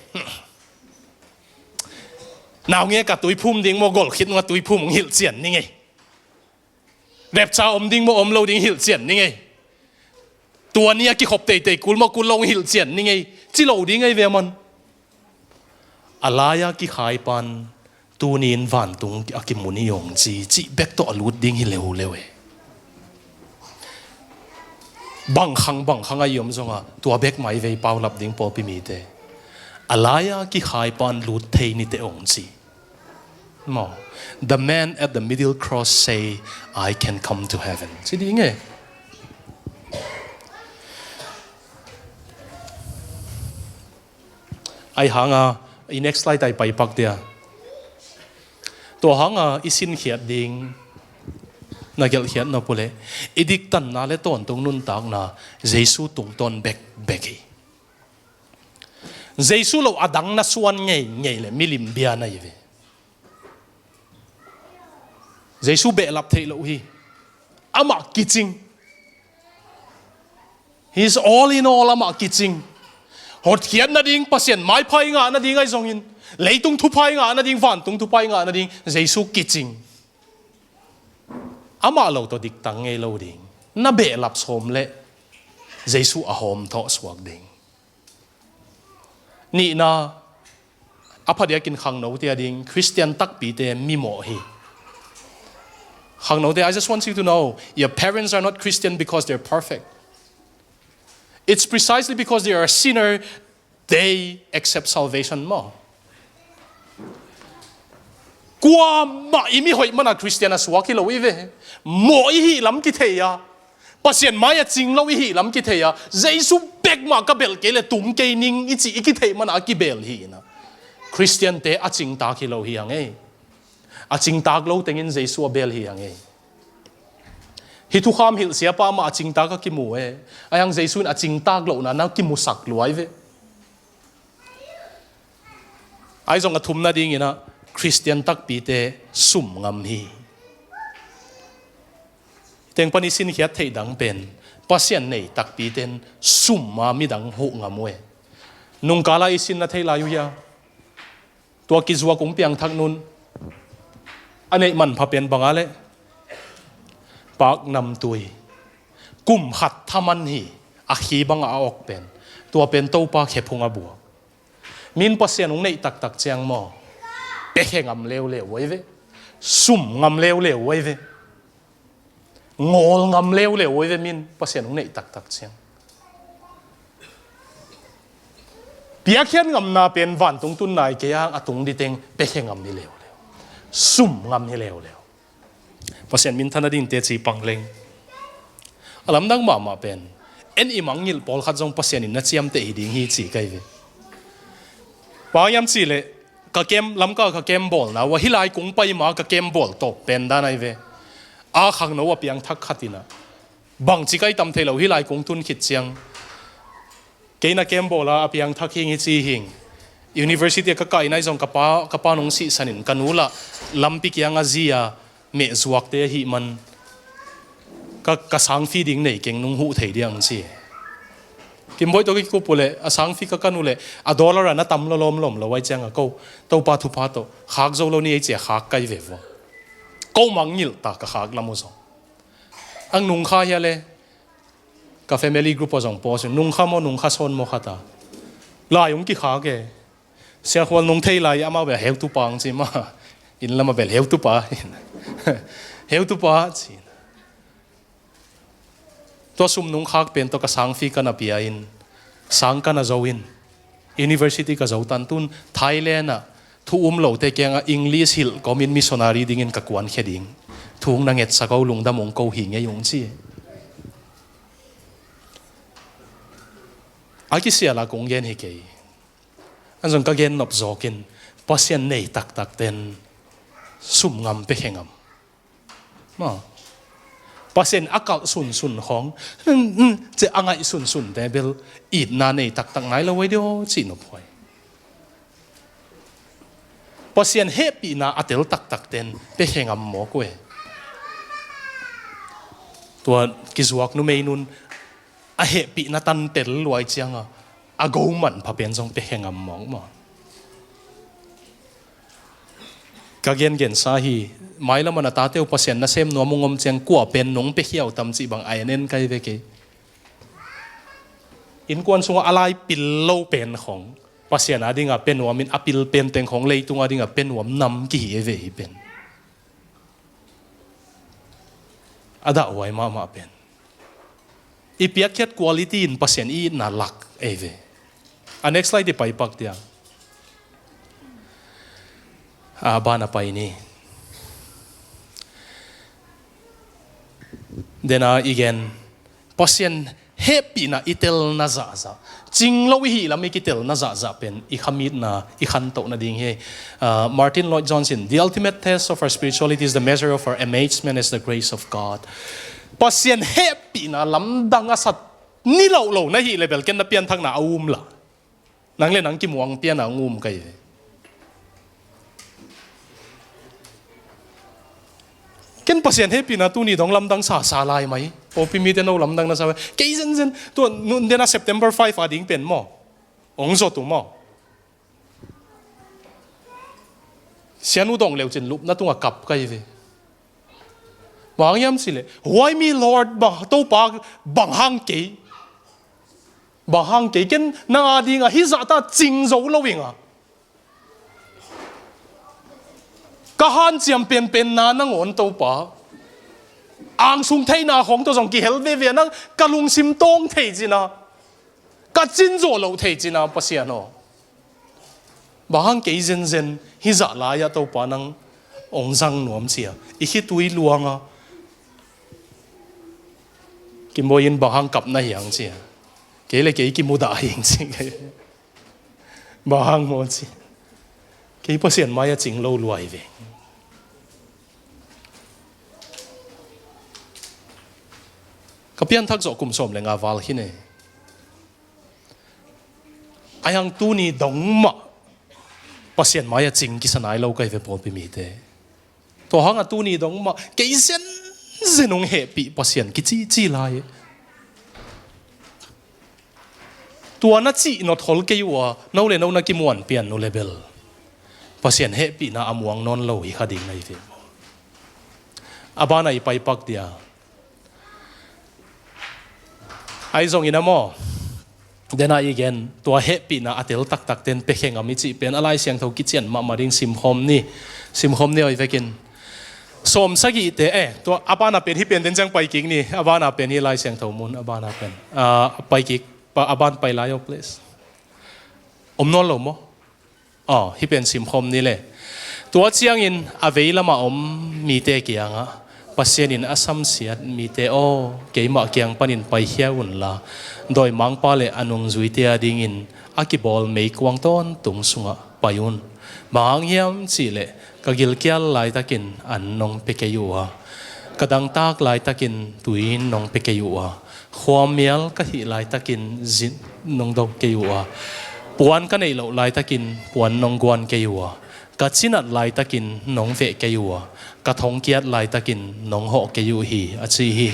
Naungek a tuiphum ding maw, golkhit nunga tuiphum hong hilhcian ni ngei. Rapture om ding maw, om lo ding hilhcian ni ngei. Tua ni a kikhop teitei kul maw, kul lo hong hilhcian ni ngei. Ci lo ding ei ve a man. A laia kikhai pan tuni in vantung a kimu ni ong ci, cih bek tawh a lut ding hi leuleu e. Bangkhang bangkhang a i om zongah tua bek mah i vei paulap ding pawlpi mite. A laia kikhai pan lut thei nite ong ci. Maw. The man at the middle cross say, "I can come to heaven." Ci ding e. Ai hanga, i next slide ai paipak dia. Tua hanga i sinkhiat ding na gelhkhiat na pule, i diktanna le tawntung nuntakna Jesu tungtawn bekbek hi. Jesu lo a dang na suan ngeingei le milim bia na hi ve. Jesu behlap theih loh hi. Amah kicing. He's all in all, amah kicing. Hotkhiat nading, Pasian maipha i ngah nading ai zongin, leitung thupha i ngah nading, vantung thupha i ngah nading, Jesu kicing. Amah lo tawh diktang ngei lo ding. Na behlap sawm le Jesu a hawm thawh suak ding. Nihna, a phadiakin khangnote a ding Khristian takpite mimawh hi. Khangnote, I just want you to know, your parents are not Christian because they're perfect. It's precisely because they are a sinner they accept salvation maw. Kuamah i mihoih mana Khristian a suak hi lo i ve. Mawh i hih lam kithei a, Pasian mai a cing lo i hih lam kithei a, Jesu bek mah ka belh kei le tum kei ning i cih i kitheih mana a kibel hi ina. Khristiante a cingtak hi lo hi hang ei. A cingtak lo tengin Jesu a bel hi hang ei. Hih thukham hilhsiapa mah a cingtak a kimu e. Ai hang Jesu in a cingtak lohna na kimusak luai ve. Ai zong a thumna dingin ah Khristian takpite sum ngam hi. Teng pan i sinkhiat theih dang pen Pasian nei takpite in sum a midang huh ngam uh e. Nungkala i sinna thei lai uh hia? Tua kizuak ung piangthak nun a neih manpha pen banga le paknamtui kum khat thaman hi a khi banga a awk pen tua pen Topa khephung a buak. Min Pasian ung neih taktak ciang maw? Pekhe ngam leuleu uai ve. Sum ngam leuleu uai ve. Ngawl ngam leuleu uai ve min Pasian ung neih taktak ciang. Piakkhiat ngamna pen vantung tun nai kei ang a tung diteng pekhe ngam hi leuleu. Sum ngam hi leuleu. Pasian minthan a ding teci pang leng. A lamdang mahmah pen, en i mangngilh pawlkhat zong Pasian in na ciamteh hi ding hi ci ka hi ve. Bang hiam cih leh, ka kem, Lamka ka kem bawlna uh ah, hih lai kong pai ma ka kem bawl tawp pen dan ahi ve. A khangno a piangthak khat in ah, bangci ka hi tam thei lo, hih lai kong tun khit ciang, kei na kem bawl a, a piangthak hing hi ci hing. University ah ka kaihna hi zong ka pa, ka pa nong sihsan in ka nu lah lampi kiang a zi a meh zuakte ahih man, ka, ka sang fee ding nei keng, nong huh thei diam ci. Kimbawi tawh kikup uh leh, a sang fee ka kan uh leh, a dollar ah na tam lawlawm lawm lo ahih ciang a ko, Topa thupha tawh khak zo lo ni ei ci a khak ka hi ve vua. Ko mangngilh ta, ka khak lam uh zong. Ang nung kha hia le, ka family group ah zong post in, nung kha maw, nung kha sawn maw khat a, lai hong kikhak e. Sia Khual nung thei lai, amau bel heutupa ang ci mah. Inn lam ah bel heutupa. Heutupa ci. Tua sum nung khak pen tawh ka sang fee ka na pia in, sang ka na zo in, university ka zo tan, tun Thailand ah thu um lote kiangah English hilh kawmin missionary dingin ka kuankhia ding. Thu hong na ngetsak o, lungdam ung, ko hi ngei ung ci. A kisial a kong gen hi kei. An zong ka gen nop zawkin, Pasian nei taktakte'n sum ngam, pekhe ngam. Maw. Pasian a kalh sunsun khawng, hmm, hmm, ci a ngaih sunsunte bel itna nei taktak nai lo ei diaw cih nop huai. Pasian hehpihna a tel taktakte'n pekhe ngam mawk uh e. Tua kizuak numei nun a hehpihna tan tel lua ahih ciangah, a go manpha pen zong pekhe ngam mawk maw. Ka gengensa hi, mailam ah na tate uh Pasian nasem nuam hong om ciang kua pen nong pekhia uh tam cih bang a en en ka hi ve kei. Innkuan sungah a lai pil lo pen khawng Pasian a dingah pia nuam in, a pil pen teng khawng leitung a dingah pia nuam nam kihi ei ve hi pen. A dahhuai mahmah pen. I piakkhiat quality in Pasian i itna lak ei ve. A next slide i pai pak dia. A ban a pai ni. Dena i gen, Pasian hehpihna i telna zahzah, cing lo i hih lam i kitelna zahzah pen i khamitna, i khantohna ding hi. Uh, Martyn Lloyd-Jones in, "The ultimate test of our spirituality is the measure of our amazement at the grace of God." Pasian hehpihna lamdang a sa ni lo lo na hih leh bel ken na pianthakna a um la. Nang le nang kimuang pian a ngum ka hi ve. Ken Pasian hehpihna tuni dong lamdang sa, sa lai mai. Pawlpi mite no lamdang na sa mai. Kei zenzen, tua nun dena September five a ding pen maw, ong zawt uh maw. Sianu dong leucin lupna tungah kap ka hi ve. Bang hang hiam cih leh, "Why me, Lord?" Bang, Topa, bang hang kei? Bang hang kei? Ken nang a dingah hih zahta cing zo lo ing a, ka hanciam penpenna nangawn Topa, angsung theihna khawng tawh zong kihel veve a, nang ka lungsim tawng thei cin a, ka cin zawh loh thei cin a, Pasian aw. Bang hang kei zenzen hih zah lai-ah Topa nang ong zang nuam cia, i khitui luang a, kimawi in bang hang kap na hiang cia, kei le kei kimudah hiang ci. Bang hang maw ci, kei Pasian mai-ah cing lo lua hi ve. Ka pianthak zawh kum sawm le nga val khin e. Ahi hang tuni dong mah Pasian mai-ah cing kisa nai lo ka hi ve, pawlpi mite. Tua hangah tuni dong mah kei zenzen hong hehpih Pasian kicici lai. Tua na cih notkhol kei uh a, no le no na kimuan pian uh le bel Pasian hehpihna a muang nawn lo hi kha ding na hi ve. A banah i paipak dia. Ahi zongin a maw, dena i gen, tua hehpihna a tel taktakte'n pia khe ngam i cih pen a Lai Siangtho kician mahmah ding, simkhawm ni. Simkhawm ni awi vekin. Sawm sagihte, eh, tua a bana pen hih pen den ciang pai kik ni, a bana pen hih Lai Siangtho mun, a bana pen. Ah, pai kik, pa, a ban pai lai aw, please. Om nawn lo maw? Aw, hih pen simkhawm ni le. Tua ciangin a veilamah om mite kiangah, Pasian in a samsiat mite aw, keimah kiang panin paikhia unla, dawimangpa le a nungzuite adingin a kibawl meikuang tawntung sungah pai un. Bang hang hiam cihleh ka gilkial laitakin an nong pia kei uh a, ka dangtak laitakin tui nong pia kei uh a, khuamial ka hih laitakin zin nong do kei uh a, puan ka neih loh laitakin puan nong guan kei uh a, ka cinat laitakin nong veh kei uh a, ka thongkiat laitakin nong hawh kei uh hi, a ci hi.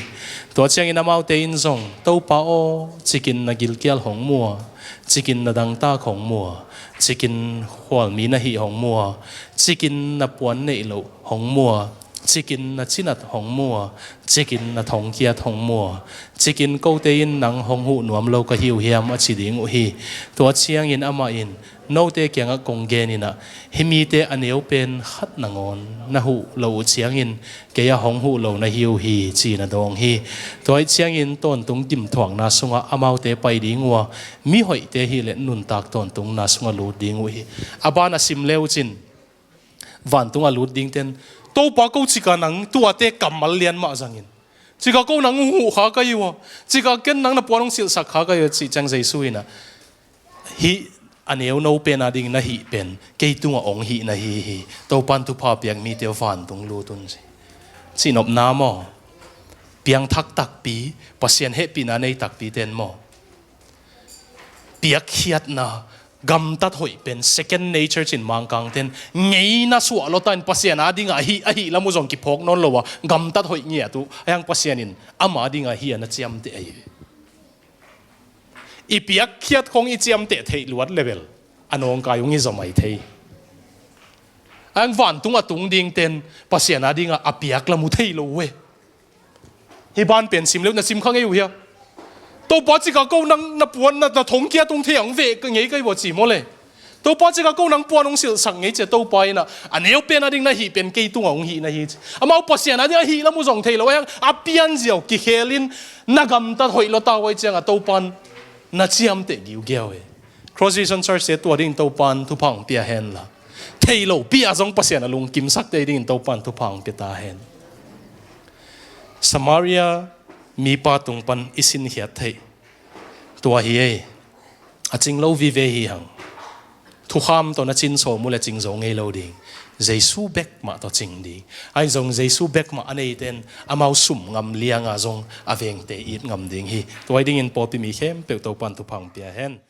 Tua ciangin amaute in zong, Topa aw, cikin na gilkial hong mu a, cikin na dangtak hong mu a, cikin khualmi na hih hong mu a, cikin na puan neih loh hong mu a, cikin na cinat hong mu a, cikin na thongkiat hong mu a, cikin kote in nang hong huh nuam lo ka hi uh hiam, a ci ding uh hi. Tua ciangin amah in, Note kiangah kong gen in ah, hih mite a neu pen khat nangawn na huh lo uh ciangin, kei ah hong huh lo na hi uh hi, ci-in a dawng hi. Tua ahih ciangin tawntung dimthuakna sungah amaute pai ding uh a, mihoihte hileh nuntak tawntungna sungah lut ding uh hi. A ban a sim le uh cin, vantung a lut dingten, Topa, ko cika nang tuate kammal lian mah zangin, cika ko nang huh kha ka hi uh a, cika ken nang na puan hong silhsak kha ka hi uh a, cih ciang Jesu in ah, hih a neuno pen ading na hih pen kei tungah hong hih na hi hi. Topan thupha piak mite vantung lut un ci. Cihnopna maw? Piangthak takpi, Pasian hehpihna nei takpi ten maw? Piakkhiatna, gamtat hoih pen second nature cin Mangkangten ngeina suah lawta in Pasian adingah a hih, a hih lam uh zong kiphawk nawn lo a, gamtat hoih ngiat uh, a hiang Pasian in ama adingah a hih a na ciamteh ahi hi. I piakkhiat khong i ciamteh theih luat le bel a nawngkai ung i zom ai thei. A hiang vantung a tung dingten Pasian adingah a piak lam uh thei lo uh e. Hih ban pen sim leuh na sim kha ngei uh hia? Topa, cika ko nang na puan na, na thongkiat hong thei hong veh ka ngei ka hi uh a, ci maw le? Topa, cika ko nang puan hong silhsak ngei ci a, Topa in ah, a neu pen ading na hih pen kei tungah hong hih na hi ci. Amau Pasian ading a hih lam uh zong thei lo, a hiang a pianziau kikhelin na gamtat hoih lawta uh ahih ciangah Topan na ciamteh giugiau e. Cross Vision Church te tua dingin Topan thupha hong pia hen la, thei lo pi a zong Pasian a lungkimsakte dingin Topan thupha hong pia ta hen. Samaria mipa tung pan i sinkhiat theih tua hi ei. A cing lo vive hi hang. Thukham tawh na cin sawm uh le cing zo ngei lo ding. Jesu bek mah tawh cing ding. A hiang zong Jesu bek mah a neiten amau sum ngam lianga zong a vengte it ngam ding hi. Tua hi dingin pawlpi mi khempeuh Topan thupha hong pia hen.